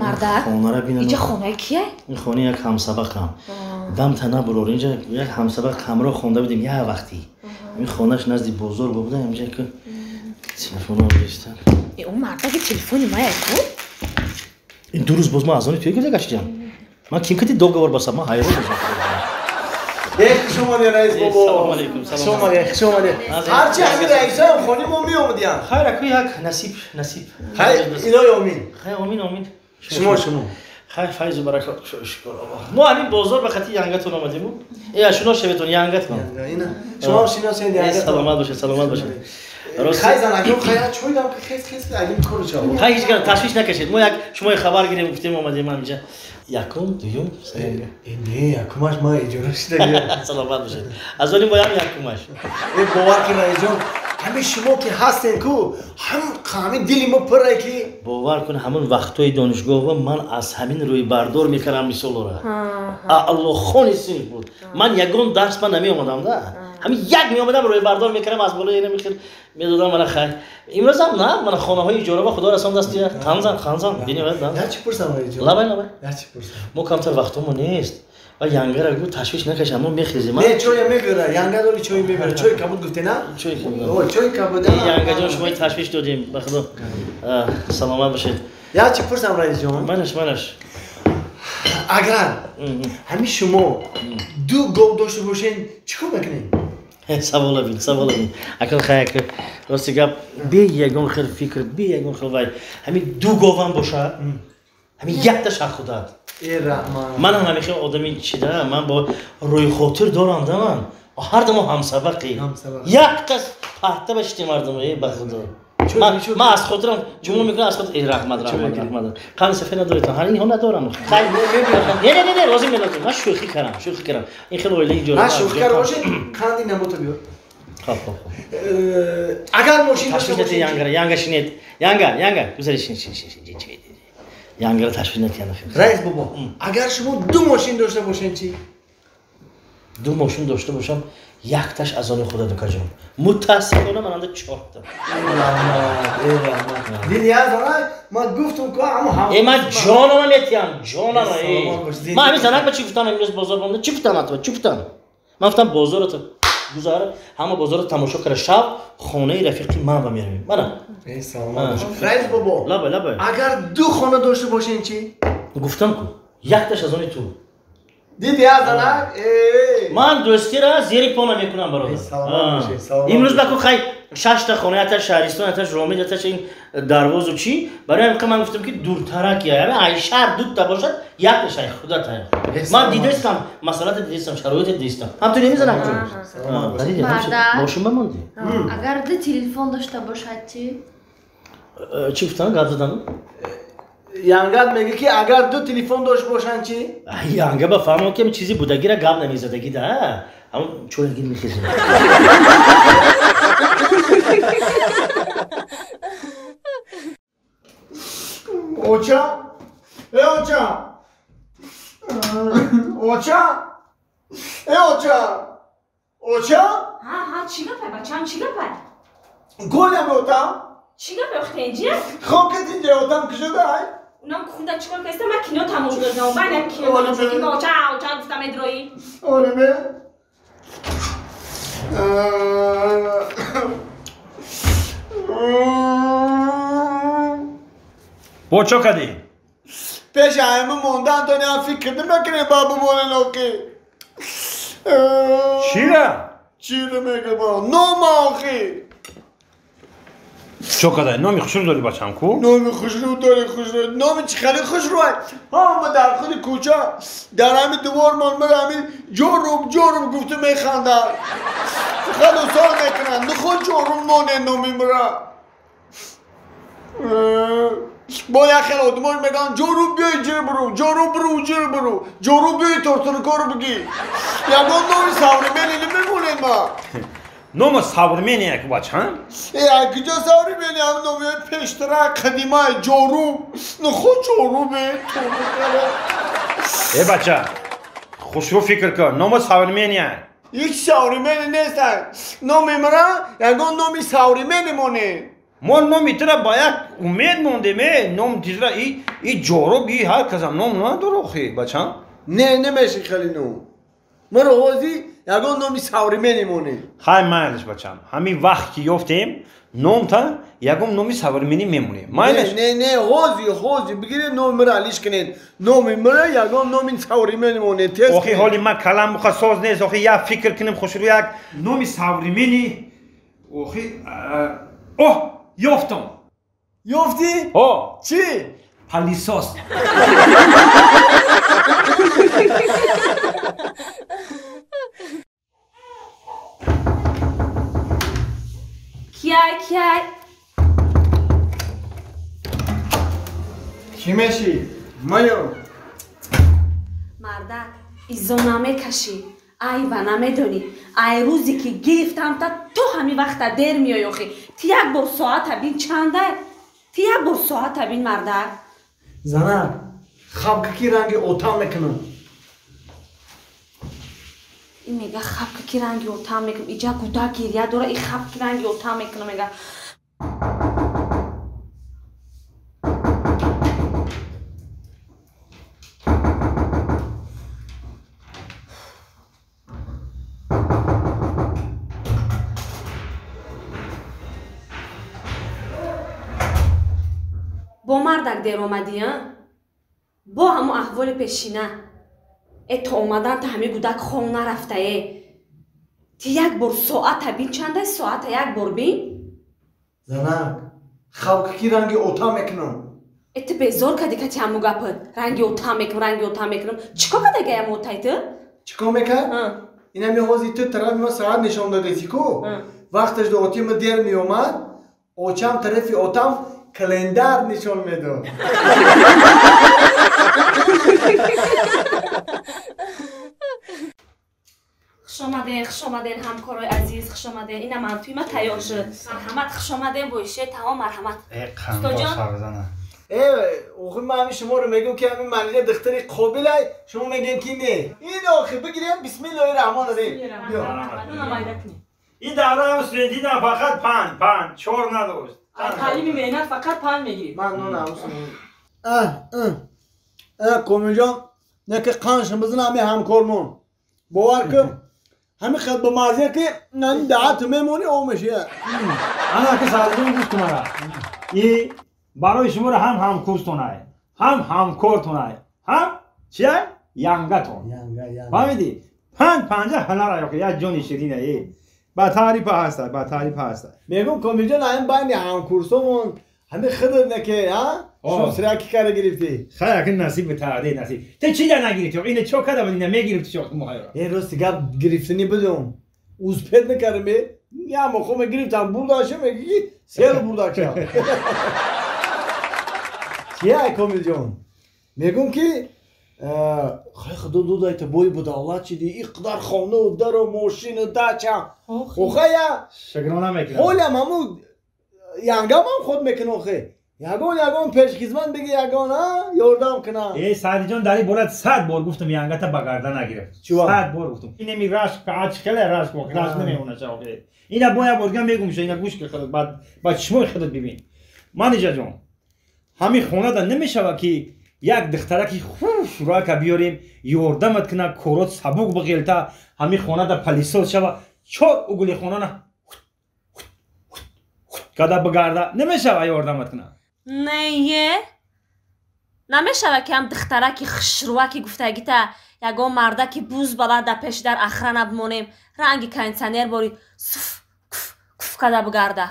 Мардак? Хонара бинам. Инҷа хонаи кия? Ин хона як ҳамсабақам. Дам тана бурор. Инҷа як ҳамсабақ ҳамроҳ хонда будем як вақти. Ин хонаш назди бозор буда, инҷа ки телефонро гирифтам. Э, ӯ мардаки телефони мая ку? Ин ду рӯз боз ман аз они туя гирда гаштиям. Ман ким кати договор басам, ман ҳайрон шудам. Э, хуш омадед, раис бобо. Салом алейкум, Хуш омадед, хуш омадед. Ҳарчи ҳамин раисаам хони мо меомадиям. Хайр, аку як насиб, насиб. Хайр, илоҳи омин. Хайр, омин, омин. Шумо, шумо. Хайр, файзу баракот, шукр Аллоҳ. Мо ҳамин бозор ба хати янгатон омадему. Э, шинос шаветон, янгатон. Ина, шумо шиносед янгатон. Саломат бошед, саломат бошед. Хай занакон, хай чой дам ки хес хес агим кору чаво. Хай ҳеҷ гап, ташвиш накашед. Мо як шумои хабар гирем, гуфтем омадем ҳаминҷа. Якум, дуюм, сеюм. Э, не, якумаш ма иҷора шуда. Саломат бошед. Аз они боям якумаш. Э, бовар кун раисҷон, ҳамин шумо ки ҳастен ку, ҳамин дили мо пурре ки. Бовар кун, ҳамон вақтҳои донишгоҳ ман аз ҳамин рӯйбардор мекардам мисолора. Аълохони синф буд. Ман ягон дарс ман намеомадам да. Ҳамин як меомадам рӯйбардор мекардам аз болои ина мехел медодам мана хайр. Имрӯзам на, мана хонаҳои иҷора ба худо расон дасти қанзан, қанзан. Бинед, на. Я чӣ пурсам раисҷон? Лабай, лабай. Я чӣ пурсам? Мо камтар вақтҳомо нест. Ва янгара гу ташвиш накаш, аммо мехезем. Не, чоя мебера, янга дори чой мебера. Чой кабуд гуфте на? Чой кабуд. О, чой кабуд. Янгаҷон, шумо ташвиш додем, ба худо. Саломат бошед. Я чӣ пурсам раисҷон? Манаш, манаш. Агар ҳамин шумо ду гов дошта бошед, чӣ кор мекунед? Савола бин, савола бин. Акал хай, акал. Рости гап, бе ягон хел фикр, бе ягон хел вай. Ҳамин ду говам бошад, ҳамин якта шах худат. Э, раҳмат. Ман ҳам ҳамин хел одами чида, ман бо рӯйхотир дорам да ман. Ҳар дамо ҳамсабақи. Якта парта ба шити мардум, э, ба худо. Ман аз хотирам ҷумла мекунам, аз хотир. Э, раҳмат, раҳмат, раҳмат. Қанди сафед надоред, ҳар инҳо надорам. Хай, не, не, не, не, лозим, не лозим. Ман шӯхӣ кардам, шӯхӣ кардам. Ин хеле оилаи иҷора. Ҳа, шӯхӣ карда бошед, қанди набота биёр. Хоб, хоб, хоб. Агар мошин дошта бошед, янгара, янга шинед. Янга, янга, гузари шин, шин, шин, шин. Янгара ташвиш накунед. Раис бобо, агар шумо ду мошин дошта бошед чӣ? Ду мошин дошта бошам, якташ аз они худа дукаҷон. Мутаассифона ман анда чорта. Э, раҳмат. Диди аз она ман гуфтум ку ҳамо ҳам. Э, ман ҷонама метиҳам, ҷонама. Ман ҳамин занак ба чӣ гуфтам имрӯз бозор бомда? Чӣ гуфтам атва? Чӣ гуфтам? Ман гуфтам бозората гузар, ҳама бозорро тамошо карда шаб хонаи рафиқи ман ба меравем. Мана. Э, саломат бош. Раис бобо. Лабай, лабай. Агар ду хона дошта бошед чӣ? Гуфтам ку, якташ аз они ту. Диди аз занак? Э. Ман дӯстира зери по намекунам бародар. Саломат бошед, саломат. Имрӯз баку хай шашта хона, яташ шаҳристон, яташ Ромид, яташ ин дарвозу чӣ? Барои ҳамин ман гуфтам ки дуртарак я. Ай шаҳр дута бошад, якташ ай худат ай. Ман дидастам, масъалата дидастам, шароита дидастам. Ҳам ту намезанам ҷон. Мошин ба монди. Агар ду телефон дошта бошад чӣ? Чӣ гуфтан? Гап задан? Янгат меги ки агар ду телефон дошт бошанд чӣ? Янга ба фаҳмам ки чизи будагира гап намезадаги да. Ҳамон чойгир мехезем. Оча? Э, оча? Оча? Э, оча? Оча? Ҳа, ҳа, чӣ гапай, бачаам, чӣ гапай? Голям отам? Чӣ гапай, охи инҷия? Хокат инҷа отам кушодай? Унам хунда чӣ кор кардиста? Ман кино тамошо кардам. Ман як кино тамошо кардам. Оча, оча гуфта медроӣ. Оре ме? Бо чо кардӣ? Пеши ҳама мондан то неам фикр намекунем ба бумонен охи. Чира? Чира мегӯям? Нома охи. Чо кадай? Номи хушрӯ дорӣ бачам ку? Номи хушрӯ дорӣ, хушрӯ. Номи чӣ хеле хушрӯ? Ҳама дар худи кӯча, дар ҳамин дувормон мара ҳамин ҷорум ҷорум гуфта механданд. Халосор мекунанд. Нухо ҷорум ноне номи мара. Бо як хел одамош мегӯянд ҷорум биёй ҷир буру, ҷорум буру ҷир буру, ҷорум биёй тортуркору бигӣ. Ягон номи современный намемонед ма. Нома современный як бачам? Э, а куҷо современный? Ҳам номи пештара қадимай ҷорум. Нухо ҷорум э, Э, бача, хушрӯ фикр кун, нома современный. Ҳеҷ современный нестанд. Номи мара ягон номи современный монед. Мо номи тура ба як умед мондем, ном тира и ҷороб и ҳар касам ном надора охи, бачам. Не, намеши хеле ном. Маро ҳози ягон номи современный монем. Хай майлаш, бачам. Ҳамин вақт ки ёфтем, номта ягон номи современный мемонем. Майлаш? Не, не, ҳози, ҳози бигиред номи маро алиш кунед. Номи маро ягон номи современный монем. Тез. Охи ҳоли ман калам буха соз нест, охи як фикр кунем хушрӯ як номи современный. Охи, оҳ, ёфтам. Ёфтӣ? Ҳо. Чӣ? Палисос. Кияй, кияй. Чӣ мешӣ? Маё. Мардак, изо намекашӣ, айва намедонӣ. Ай рӯзе ки гирифтам та то ҳамин вақта дер меоӣ охи. Ти як бор соата бин чанда? Ти як бор соата бин, мардак. Занак, хабка ки ранги отам мекунам. Ин мега хабка ки ранги отам мекунам. Иҷа гудак гиря дора, и хаб ки ранги отам мекунам мега. Бо мардак дер омадӣ, а? Бо ҳамон аҳволи пешина. Э то омадан та ҳамин гудак хом нарафта, э. Ти як бор соата бин, чандай соата як бор бин? Занак, хабка ки ранги отам мекунам. Э ту безор кади кати ҳамун гапат. Ранги отам мекунам, ранги отам мекунам. Чӣ кор кардагай ҳамун отай ту? Чӣ кор мекард? Инами ҳози ту тарафи ма соат нишон додеси ку. Вақташ до оти ма дер меомад, очам тарафи отам календар нишон медод. Хуш омаден, хуш омаден, ҳамкорои азиз, хуш омаден. Ина мантуи ма тайёр шуд. Марҳамат, хуш омаден, боише таом, марҳамат. Қандо сарзана. Охи ман ҳамин шуморо мегӯм ки ҳамин манижа духтари қобилай, шумо мегӯем ки не. Ин охи бигирем, бисмиллоҳи раҳмони раҳим. Ин давра студентина фақат 5, 5, 4 надошт. Таълими меҳнат фақат 5 мегирӣ. Ман нон ҳамсум. Комилҷон, не ки қаншимизн ҳами ҳамкормон. Бовар кун, ҳамин хел ба мазза ки нани даҳат мемонӣ об мешия. Ана ки сарҷон гӯш кун мара. И барои шуморо ҳам ҳамкурстонай, ҳам ҳамкортонай, ҳам чия? Янгатон. Янга, янга. Фаҳмидӣ? 5 5 ҳанара ёки як ҷони ширина е. Ба таърифа ҳаста, ба таърифа ҳаста. Мегӯм Комилҷон, ҳамин байни ҳамкурсомон ҳамин худат неке, ҳа? Шумо сираки кара гирифтӣ. Хай, акин насиб ба тақдир насиб. Ту чӣ да нагирифтӣ? Ина чо када буд, ина мегирифтӣ чо мухайро. Э, рости гап гирифтанӣ будум. Успет накардам, э. Я мохо мегирифтам, бурдаша мегӣ, сел бурдаша. Чия, Комилҷон? Мегӯм ки хай худо додайта бой ба давлат шиди, ин қадар хонаву дару мошину дача. Охая шукрона мекунам. Ҳолям ҳамун янгамам худ мекунам охе. Ягон ягон пешхизмат бигӣ, ягон ёрдам кунам. Э Саъдиҷон, дар ин бора 100 бор гуфтам, янгата ба гардан нагирифт. 100 бор гуфтам. Инеми рашк, ач хеле рашк, рашк намемонад охе. Ина бо як бор дигар мегум ша, ина гӯш ки худат ба чишмои худат бибин. Манижаҷон, ҳамин хонада намешавад ки як духтараки хуш рака биёрем, ёрдамат кунад, корот сабук биғелта, ҳамин хонада палисос шава, чор угли хонана када бигарда, намешава ёрдамат кунад? Не, намешава ки ҳам духтараки хушрӯаки гуфтагита ягон мардаки буз баланд дар пеши дар охрана бимонем, ранги кондитсионер бори суф куф куф када бигарда.